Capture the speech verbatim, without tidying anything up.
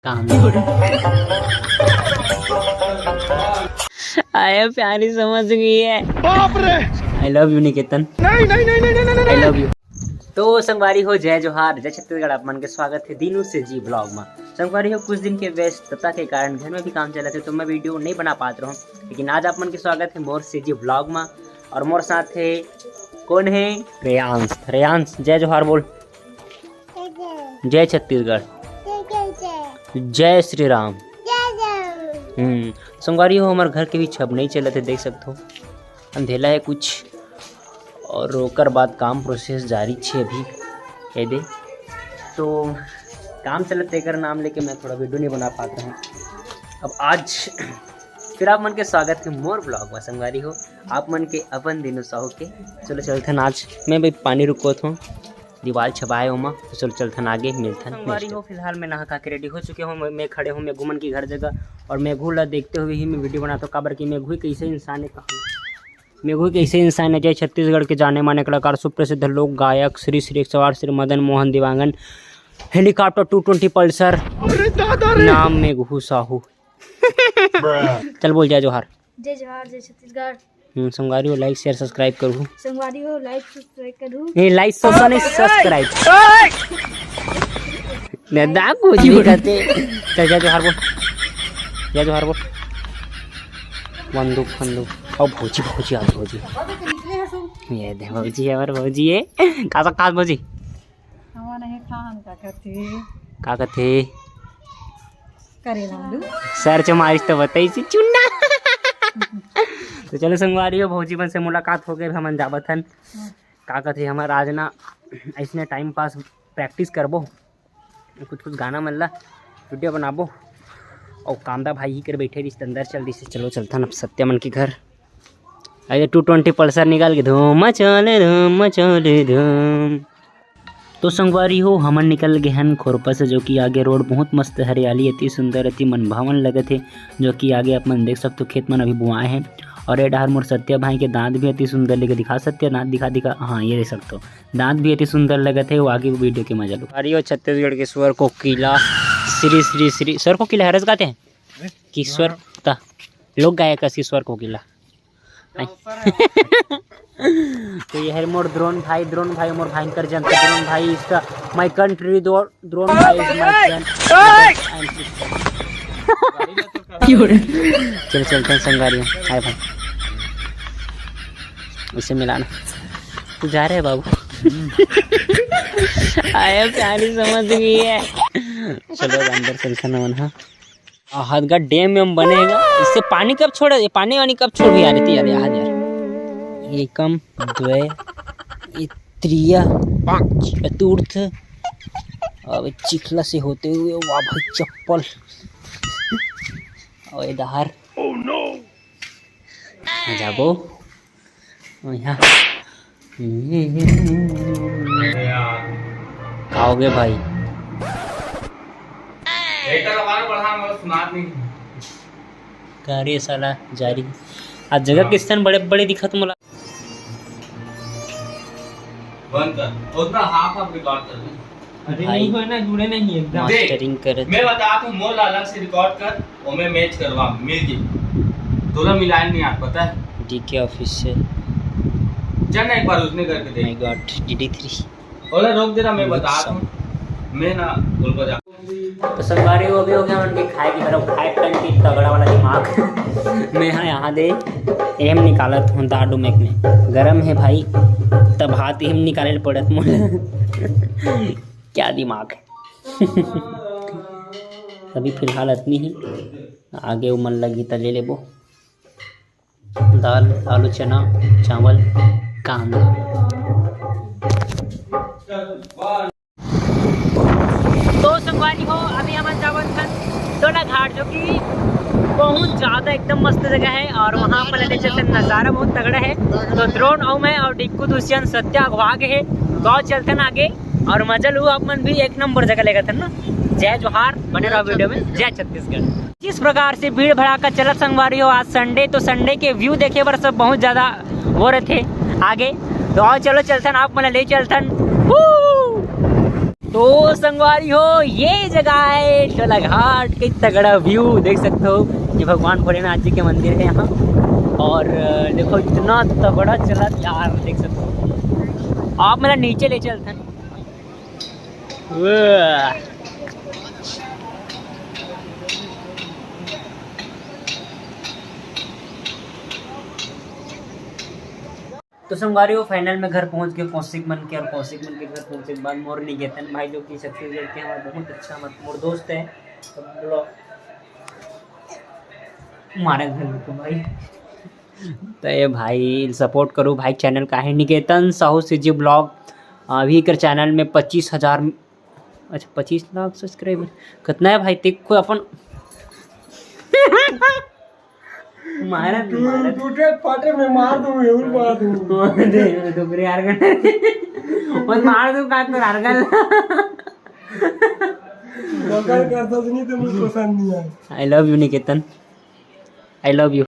काम। आया प्यारी समझ गई है। बाप रे। I love you निकेतन। नहीं, नहीं, नहीं, नहीं, नहीं, नहीं, I love you। तो संगवारी हो, जय जोहार, जय छत्तीसगढ़, आप मन के स्वागत है दीनू से जी ब्लॉग में। संगवारी हो, कुछ दिन के व्यस्तता के कारण घर में भी काम चलत हे, तो मैं वीडियो नहीं बना पात रहूँ, लेकिन आज आप मन के स्वागत है मोर से जी ब्लॉग में। और मोर साथ है कौन है? रेयांश। रेयांश, जय जोहार बोल। जय छत्तीसगढ़। जय श्री राम। हम्म। संगवारी हो, हमर घर के भी छब नहीं चलत है, देख सकत हो, अंधेला है कुछ, और ओकर बाद काम प्रोसेस जारी छे अभी। कह दे तो काम चलत, तेकर नाम लेके मैं थोड़ा वीडियो नहीं बना पात रहूँ। अब आज फिर आप मन के स्वागत है मोर ब्लॉग में। संगवारी हो, आप मन के अपन दीनू साहू के। चलो चलथन, आज मैं भी पानी रुकोत हूँ, दीवाल छबाए ओमा। तो चलो चलथन आगे, मिलथन संगवारी हो। फिलहाल मैं नहा खा के रेडी हो चुके हूँ, मैं, मैं खड़े हूँ मेघू मन की घर जगह, और मेघू ला देखते हुए ही मैं वीडियो बनाता हूँ, काबर कि मेघू एक ऐसे इंसान है, कहा मेघू एक ऐसे इंसान है, जय छत्तीसगढ़ के जाने माने कलाकार, सुप्रसिद्ध लोक गायक श्री श्री एक सौ आठ Shri Madan Mohan Dewangan, helicopter two twenty Pulsar, अरे दादा रे। नाम मेघू साहू। चल बोल जय जोहार। जय जोहार, जय छत्तीसगढ़। हम्म, संगवारी हो, like, share, subscribe करहू। संगवारी हो, like, subscribe करहू। नहीं, like, सो, सो नहीं, subscribe। दादा कुछ भी करते। चल, जय जोहार बोल। जय जोहार बोल। बंदूक, बंदूक। और भौजी, भौजी, आ भौजी। ये दे भौजी है, और भौजी है। का सा खास भौजी? हवा नहीं खान का कथे। का कथे? करेला आलू। सर चमारिस तो बताई सी चुन्ना। तो चलो संगवारी हो, भौजी मन से मुलाकात हो गई, हमन जावत हन। हाँ। का कथे, हमर आज ना ऐसने टाइम पास प्रैक्टिस करबो, कुछ कुछ गाना मन ला वीडियो बनाबो। और कांदा भाई ही कर बैठे रिस, अंदर चल दिस। चलो चलथन अब सत्या मन के घर। अरे टू ट्वेंटी पल्सर निकाल के धूम मचाले, धूम मचाले, धूम। तो संगवारी हो, हमन निकल गए हन खोरपा से, जो कि आगे रोड बहुत मस्त हरियाली, अति सुंदर, अति मनभावन लगत हे, जो कि आगे आप मन देख सकते हो, खेत मन अभी बुआए हैं। और ये डहर मोर सत्या भाई के दांत भी अति सुंदर लेके दिखा, सत्या दांत दिखा, दिखा, हाँ, ये देख सकते हो, दांत भी अति सुंदर लगत हे। वो आगे वीडियो के मजा लो। अरे, वो छत्तीसगढ़ के स्वर कोकिला, श्री, श्री, श्री, स्वर कोकिला हरस गाते हैं कि स्वर ता, लोक गायक का स्वर कोकिला। तो ये है मोर द्रोण भाई, द्रोण भाई मोर भयंकर जनता, द्रोण भाई इसका my country, द्रोण भाई is my friend। चल चलते हैं संगवारी, हाय भाई, उसे मिलाना। तू जा रहे है बाबू? आया प्यारी समझ गई है। चलो अंदर चलते हैं नमन। हाँ, आहत गा डैम में बनेगा। इससे पानी कब छोड़ा, ये पानी वानी कब छोड़ यार, इतनी यार, यार, यार। एकम, द्वे, ये त्रिया, चतुर्थ। अब चिखला से होते हुए, वाह भाई, चप्पल। और ये दहार। आ जाबो। और यहाँ। अरे यार। का हो गया भाई? एक तो हमारा बढ़ा, हमारा सुनात नहीं। का रे साला जारी। आज जगह हाँ। किस तरह बड़े बड़े दिखत मोला। बंद कर। उतना हाफ हाफ रिकॉर्ड कर दे। अरे भाई, नहीं हुआ ना, जुड़े नहीं एकदम। देख, मास्टरिंग करत मैं बता दूं, मोर ला अलग से रिकॉर्ड कर, ओमे मैच करवा, मिल गई। तोला मिलाए नहीं आ, पता है? डीके ऑफिस से। चल ना एक बार उसने करके देख। My God, DD three. ओला रोक दे रहा, मैं बहुत बता दूं। मैं ना बोल बजा। तो संगवारी हो भी हो गया उनके खाए की तरफ, खाए टन की तगड़ा वाला दिमाग। मैं हाँ यहाँ दे एम निकालत हूँ दाडू मेक में। गरम है भाई, तब हाथ एम निकाले ल पड़त मोला। क्या दिमाग है। अभी फिलहाल इतनी ही, आगे वो मन लगी त ले लेबो। दाल, आलू, चना, चावल, कांदा। तो संगवारी हो, अभी हमन जावत हन डोला घाट, जो कि बहुत ज्यादा एकदम मस्त जगह है और वहाँ पर ले चलते नज़ारा बहुत तगड़ा है। तो द्रोण और मैं और डिक्कू दुष्यंत सत्या अगवा के है, गाँव चलते न आगे और मजा लू आप मन भी। एक नंबर जगह लेगा था ना। जय जोहार, बने रहो वीडियो में। जय छत्तीसगढ़। जिस प्रकार से भीड़ भड़ाका चलत संगवारी हो, आज संडे, तो संडे के व्यू देखे बर सब बहुत ज्यादा वो रहते आगे। तो आओ चलो चलथन, आप मन ले चलथन। Woo! तो संगवारी हो, ये जगह है टोला घाट। कई तगड़ा व्यू देख सकते हो, ये भगवान भोलेनाथ जी के मंदिर है यहाँ। और अ, देखो, इतना तगड़ा चलत यार, देख सकते हो। आप मेला नीचे ले चलते हैं। वाह। तो संगवारी हो, फाइनल में घर पहुंच के कौशिक मन के, और कौशिक मन के घर पहुंचे के बाद मोर निकेतन भाई, जो कि छत्तीसगढ़ के हमारे बहुत अच्छा, मत मोर दोस्त है। तो बोलो, मारे घर को भाई। तो ये भाई, सपोर्ट करो भाई, चैनल का है निकेतन साहू सीजी ब्लॉग। अभी कर चैनल में पच्चीस हजार, अच्छा, पच्चीस लाख सब्सक्राइबर। कितना है भाई, तेरे को अपन मारा तू, मारा। टूटे फाटे में मार दूं, ये मार दूं। दे, दे, दे, यार, कर। बस मार दूं, काट कर, हर गल। बगल करता तो नहीं, तो मुझे पसंद नहीं आया। I love you, Niketan. I love you।